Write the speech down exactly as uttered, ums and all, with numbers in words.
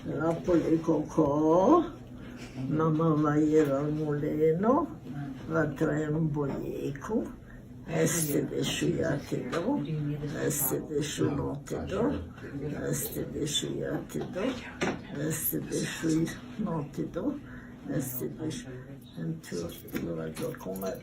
La polikoko, mama va a ir al molino, va a traer un boyiko, este de shuya te do, este de shu no te do, este de shuya te do, este de shu no te do, este de shu, entonses, lo va a comer.